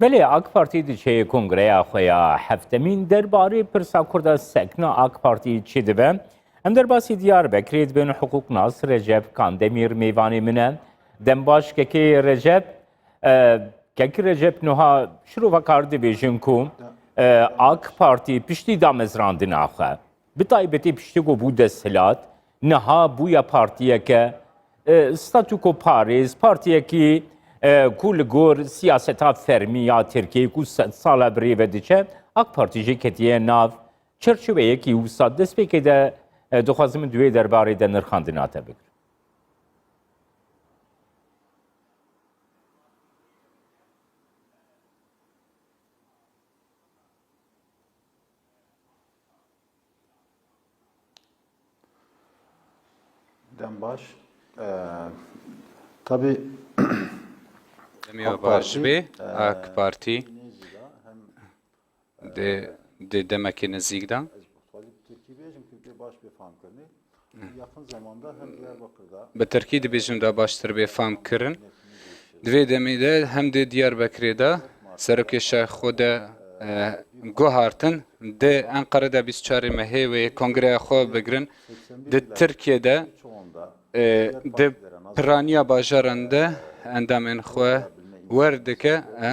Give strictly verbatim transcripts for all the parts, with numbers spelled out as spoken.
Belê, AK Partî diçe kongreya xwe ya heftemîn derbarê pirsa Kurda sekna AK Partî çêdibe. Em derbasî Diyarbekirê dibin, hiqûqnas Recep Kandemîr mêvanê min e. Dem baş kekê Recep. E, kekî Recep, niha şirovekar dibêjin ku, e, AK Partî piştî damezrandina xwe, bi taybetî piştî ku bû desthilat, niha bûye partiyeke, e, statûkoparêz, partiyekî, e, ku li gor siyaseta fermî ya Tirkiyeyê ku sedsala bi rê ve diçe, AK Partî jî ketiye nav çerçeveyekî wisa. Destpêkê de, e, dixwazim di wê derbarê de nirxandina te bigirim. Dem baş. Ee, tabii Demê AK baş Parti, bê, e, AK Partî nêzî de hem, e, di, di demekê nizîk de. Ez bi xwedî bi Tirkî bêjim, çünkü baş bê fam kirinê. Yakın zamanda hem Diyarbakır'da Bi tirkî dibêjim da baştir bê fam kirin. Di vê demê de hem di Diyarbekirê de serokê şer xwe de, e, guhartin. Di Enqere de bîst çarê mehê wê kongreya xwe bigirin. Di Tirkiye de, e, di piraniya bajaran de endamên xwe werdike, e,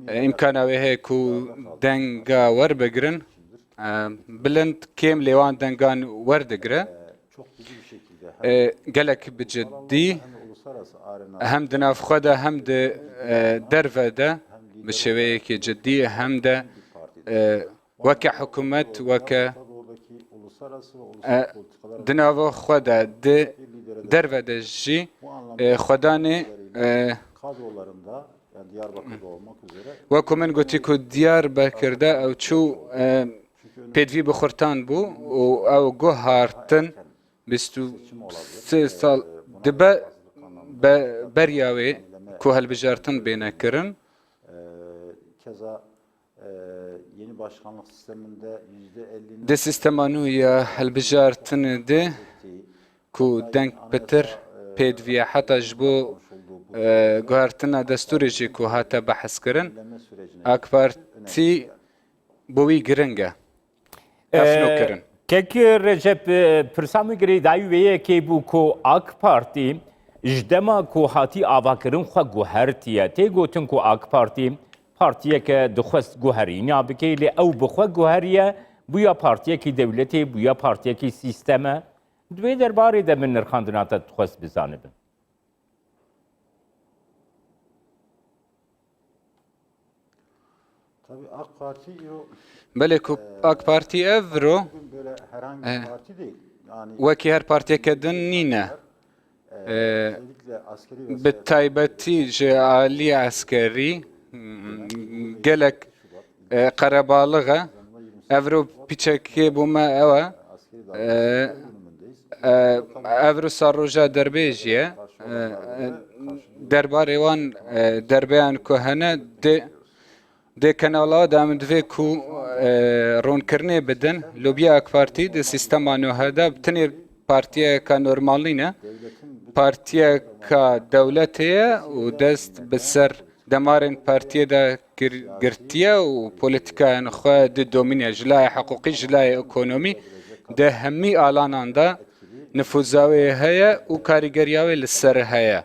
e, îmkana wê heye ku denga werbigirin. E, bilind kêm lê wan dengan werdigire. E, gelek bi ciddî hem di nav xwe de hem di, e, derve de bi şêweyekî ciddî hem de, e, weke hikûmet, weke, e, di nava xwe de, di derve de jî, e, xwedanê, e, wek ku min gotî ku Diyarbekir de ew çû, e, pêdivî bi xurtan bû û ew guhartin bîst û sê sal dibe be-, beriya wê ku hilbijartin bêne kirin. Ee, keza, e, yeni başkanlık sisteminde yüzde elli'nin Di sîstema nû ya hilbijartinê de ku deng pitir pêdiviye heta ji bo, e, guhertina destûrê jî ku hate behs kirin, AK Partî bo wî giring e. Efno Ee, kirin. Kek Recep, e, pirsa min girêdayî wê yekê bû ku AK Partî ji dema ku hatî avakirin xwe guhertiye. Tê gotin ku AK Partî partiyeke dixwest guherîna bike, lê ew bi xwe guheriye, bûya partiyekî dewletê, bûya partiyekî sîsteme. Di wê derbarê de min nirxandina te dixwest bizanibim. Tabii AK Parti îro, Belê ku e, AK Partî evro, bugün böyle herhangi bir e, parti değil. Yani wekî her partiyeke din nîne. E, E, özellikle askeri ve bi siyasi taybetî ji alî eskerî, m, gelek, e, qerebalix e. Evro piçekê bo me ew e. E, e, evro sar roja derbê jî ye. E, e, derbarê wan, e, derbeyan ku hene dê, dê kenala de em divê ku, e, ronkirinê bidin. Lobiya AK Partî di sîstema nuhe de bi tenê partiyeka normal nîne. Partiyeka dewletê ye û dest bi ser demarên partiyê de gir-, girtiye û polîtîkayên xwe didomîne. Ji layê hiqûqî, ji layê ekonomî, di hemî alanan de nifûza wê heye û karîgeriya wê li ser heye.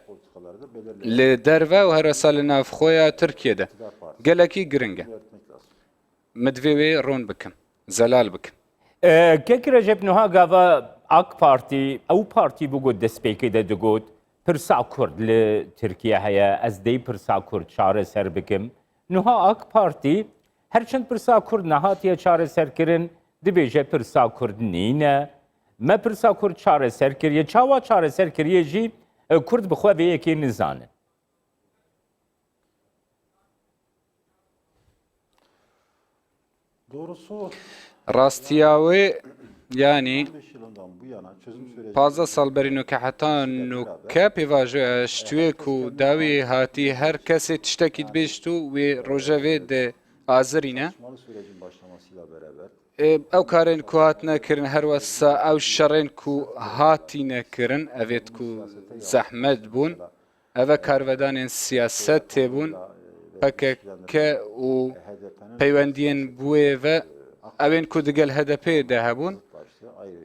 Li derve û herwesa li navxweya Tirkiyê de gelekî giring e. Min divê wê ron bikim, zelal bikim. E, Kek Recep, niha gava AK Partî, ew partî bû ku destpêkê de digot, pirsa Kurd li Tirkiye heye, ez dê pirsa Kurd çareser bikim. Niha AK Partî, her çend pirsa Kurd nehatiye çareserkirin, dibêje pirsa Kurd nîne. Me pirsa Kurd çareser kiriye. Çawa çareser kiriye jî, e, Kurd bi xwe vê yekê nizane. Rastiya wê, yanî pazdeh sal berî nûke heta nûke pêvajoya ji tu yê ku dawî hatî her kesê tiştekî dibêjt û wê rojevê di azirîne. Ê, ew karên ku hatine kirin, her wesa ew şerên ku hatine kirin, evêt ku zehmet bûn, eve karvedanên siyasetê bûn, P K K û peywendiyên bi wê ve ew ên ku digel H D P de hebûn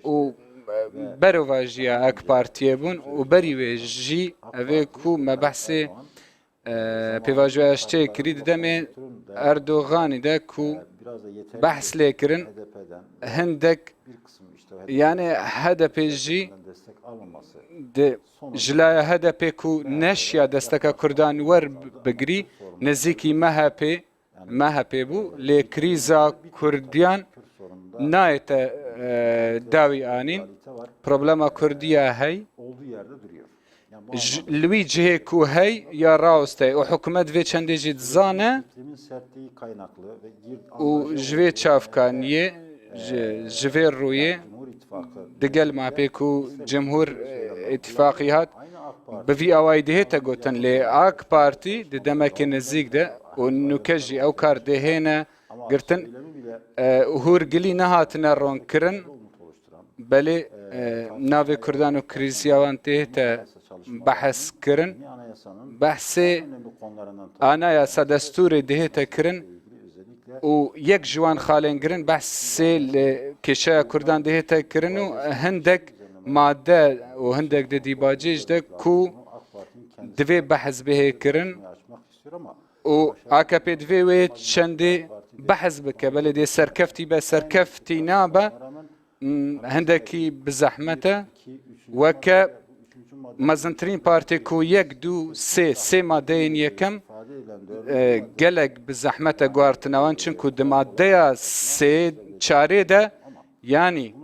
û, e, berovajiya AK Partiyê bûn û berî wê jî ev ê ku me behsê, e, pêvajoya ji çê kirî di demê Erdoganî de ku behs lê kirin, hindek, yani H D P jî di, ji laya H D P ku neşiya desteka Kurdan wer bigirî, nizîkî M H P, M H P bû, lê krîza Kurdiyan nayête, e, dawî anîn. Problema Kurdiya hey. Ji, li wî cihê ku hey ya rawestey û hikûmet vê çendê jî dizane û ji vê çavkaniyê ji, ji vê rûyê digel mapê ku Cumhur, e, Îttifaqî hat, bi vî awayî dihête gotin, lê AK Partî di demekê nizîk de û nûke jî ew kar dihêne girtin, e, hûrgilî nehatine ronkirin, belê, e, navê Kurdan û krîziya wan dihête behs kirin. Behsê anayasa destûrê dihête kirin û yek ji wan xalên girin behsê li kêşeya Kurdan dihête kirin û hindek madde û hindek di dîbacê ji de ku divê behs bihê kirin û A K P divê wê çendê behs bike, belê dê serkeftî be, serkeftî nabe, m, hindekî bi zehmet e. Weke mezintirîn partê ku yek, du, sê, sê madeyên yekem, e, gelek bi zehmet e guhartina wan, çinku di madeya sê, çarê de, yanî,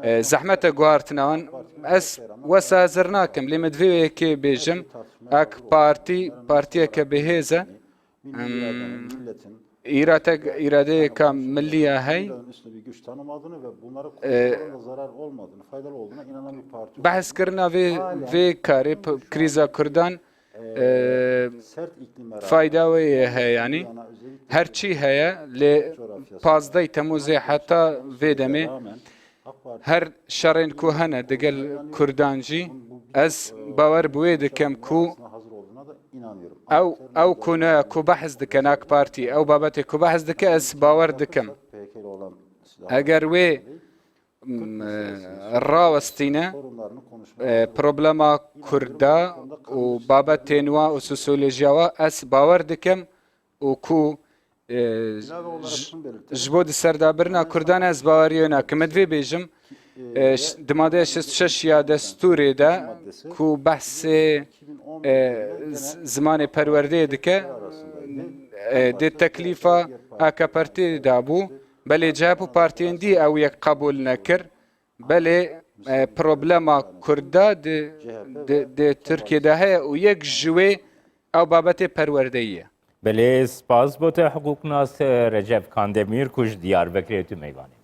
e, zehmet e guhartina wan. Ez wesa hazir nakim, lê min divê yekê bêjim, AK Partî, partiyeke bihêz e. Em, îrate-, îradeyeka millî ya hey. E, behskirina vê, vê karê p-, krîza Kurdan, e, fayda wê ye heye, yanî her çî heye, lê pazdeh Temûzê heta vê demê her şerên ku hene digel Kurdan jî, ez bawer bi wê dikim ku ew, ew konuya ku behs dikin AK Partî, ew babetê ku behs dike, ez bawer dikim. Eger wê, m, e, rawestîne, e, problema Kurda û babetên wa û sosyolojiya wa, ez bawer dikim û ku, e, ji, ji bo di serdabirina Kurdan ez baweriyê nakim. Min divê bêjim, e, ş-, di madeya şêst û şeş ya destûrê de ku behsê, e, z-, zimanê perwerdeyê dike, e, dê teklîfa A K Partiyê dabû. Belê C H P û partiyên dî ew yek qebûl nekir. Belê, e, problema Kurda di, di, di Tirkiyê de heye û yek ji wê ew babetê perwerdeyî ye. Belê, spas bo te hiqûqnas, e, Recep Kandemîr ku ji Diyarbekirê tu mêvanê.